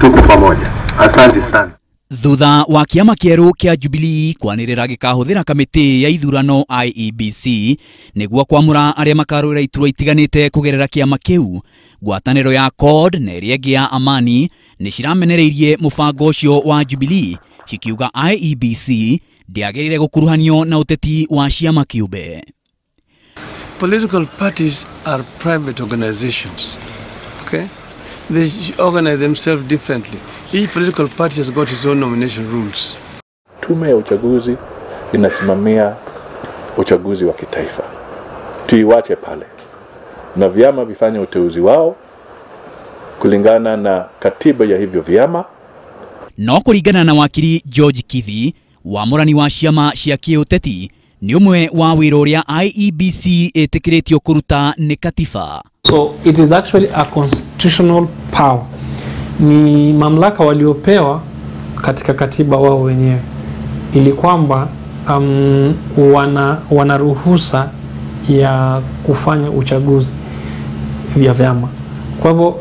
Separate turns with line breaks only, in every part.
Tuko pamoja. Asante sana.
Thutha wa kĩama kĩerũ kĩa Jubilee kwanĩrĩra gĩkahũthĩra kamĩtĩ ya ithurano IEBC nĩguo kwamũra arĩa makarũĩra iturwa itiganĩte kũgerera kĩama kĩu, ngwatanĩro ya CORD na ĩrĩa ĩngĩ ya Amani nĩ ciramenereirie mũbango ũcio wa Jubilee cikiuga IEBC ndĩagĩrĩire gũkuruhanio na ũteti wa ciama kĩũmbe.
Political parties are private organizations, okay? They organize themselves differently. Each political party has got its own nomination rules.
Tume ya uchaguzi inasimamia uchaguzi wa kitaifa. Tuiwache pale. Na vyama vifanye uteuzi wao kulingana na katiba ya hivyo vyama.
No kulingana na wakili George Kithi, wamũrani wa ciama cia kĩũteti nĩ ũmwe wa wĩra ũrĩa IEBC ĩtĩkĩrĩtio kũruta nĩ katiba.
So it is actually a constitutional power. Ni mamlaka waliopewa katika katiba wao wenyewe, ili kwamba wana ruhusa ya kufanya uchaguzi vya vyama. Kwa hivyo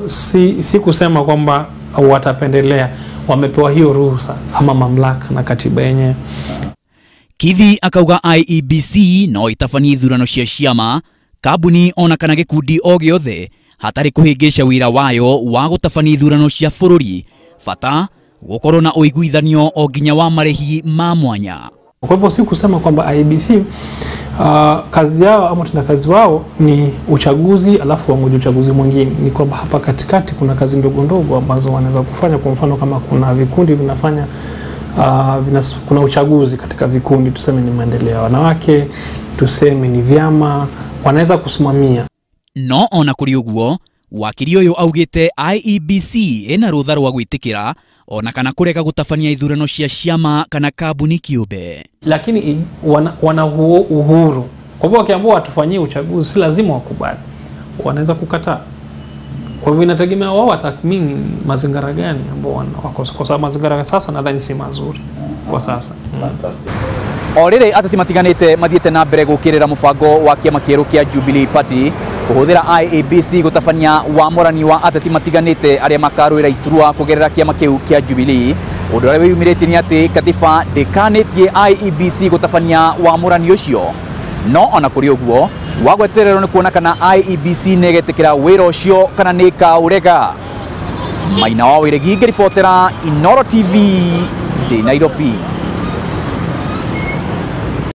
si kusema kwamba watapendelea, wamepewa hiyo ruhusa ama mamlaka na katiba yenyewe.
Kithi akauga IEBC no itabanie ithurano cia ciama, kambuni ona kana gĩkundi o gĩothe hatarĩ kũhĩngĩca wĩra wayo wa gũtabania ithurano cia bũrũri, bata gũkorwo na ũiguithanio o nginya wa marĩhi ma mwanya.
Kwa hivyo si kusema kwamba IEBC kazi yao ama utendakazi wao ni uchaguzi alafu wangoje uchaguzi mwingine. Ni kwamba hapa katikati kuna kazi ndogo ndogo ambazo wanaweza kufanya. Kwa mfano kama kuna vikundi vinafanya kuna uchaguzi katika vikundi, tuseme ni maendeleo ya wanawake, tuseme ni vyama, wanaweza kusimamia.
No ona kuri uguo, wakiri uyu augite IEBC ina rutha rwa gwitikira ona kana kurega gutabania ithurano cia ciama kana kambuni kiumbe.
Lakini wana huo uhuru. Kwa hivyo wakiambiwa watufanyie uchaguzi si lazima wakubali, wanaweza kukataa. Kwa hivyo inategemea wao watathmini mazingira gani ambao wako, kwa sababu mazingira sasa nadhani si mazuri kwa sasa.
O rĩrĩ ateti matiganĩte mathiĩte na mbere gũkĩrĩra mũbango wa kĩama kĩerũ kĩa Jubilee Party kũhũthĩra IEBC gũtabania wamũrani wa ateti matiganĩte arĩa makarũĩra iturwa kũgerera kĩama kĩu kĩa Jubilee. Ũndũ ũrĩa wĩyumĩrĩtie nĩ atĩ katiba ndĩkanĩtie IEBC gũtabania wamũrani ũcio. No ona kũrĩ ũguo, wagwetererwo nĩ kuona kana IEBC nĩ ĩgetĩkĩra wĩra ũcio kana nĩ ĩkaũrega. Maina wa Wĩregi ngĩribotera Inooro TV ndĩ Nairobi.